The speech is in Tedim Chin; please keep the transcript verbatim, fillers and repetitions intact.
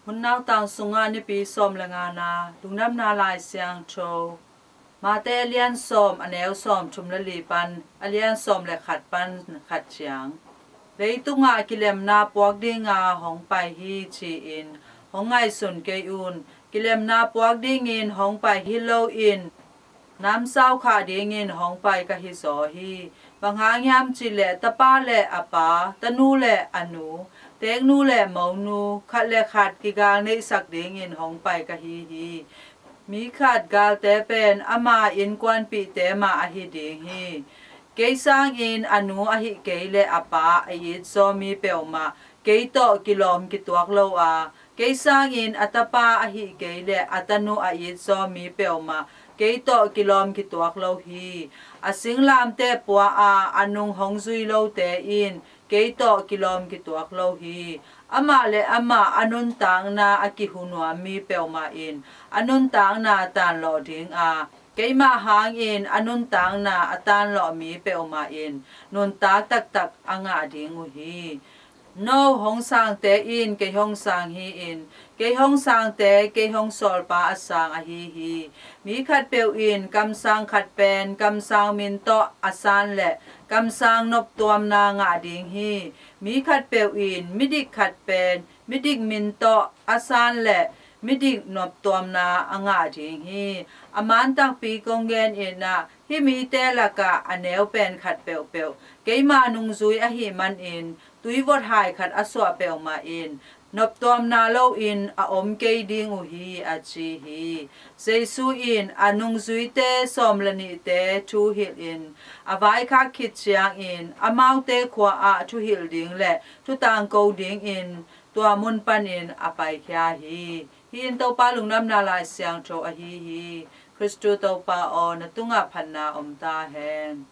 Hun nautang sungah Nipi sawm le ngana Lungdamna Lai Siangtho, Mate a lian sawm, a neu sawm thum le li pan a lian sawm le khat pan khat ciang, leitungah kilemna puak dinga hong pai hi ci-in hong ngaihsun kei un. Kilemna puak dingin hong pai hi loin namsau khah dingin hong pai ka hizaw hi. Bang hang hiam cihleh tapa le a pa, tanu le a nu, teknu le monu, khat le khat kigal neihsak dingin hong pai ka hi hi. Mi khat galte pen ama innkuanpihte mah ahi ding hi. Kei sangin a nu ahih kei le a pa a itzaw mi peuhmah kei tawh kilawm kituak lo a, kei sangin a tapa ahih kei le a tanu a itzaw mi peuhmah kei tawh kilawm kituak lo hi. A singlamteh pua a, a nung hong zui lote in kei tawh kilawm kituak lo hi. Amah le amah a nuntakna a kihu nuam mi peuhmah in a nuntakna tanlawh ding a, keimah hangin a nuntakna a tanlawh mi peuhmah in nuntak taktak a ngah ding uh hi. No hong sangte in kei hong sang hi-in, kei hong sangte kei hong sawlpa a sang ahi hi. Mi khatpeuh in kamsang khat pen kamsang min tawh a san leh kamsang noptuamna ngah ding hi. Mi khatpeuh in midik khat pen midik min tawh a san leh midik noptuamna a ngah ding hi. A man takpi kong genin ah, hih mite lakah a neu pen khat peuhpeuh keima nungzui ahih manin tuivot hai khat a suah peuhmah in noptuamna loin a om kei ding uh hi, a ci hi. Jesu in a nungzuite sawm le nihte thuhilhin a vaikhak khit ciangin amaute khua-ah thuhilh ding le thutangko dingin tua mun panin a paikhia hi. Hih in Topa Lungdamna Lai Siangtho ahi hi. Khristu Topa aw, na tungah phatna om ta hen.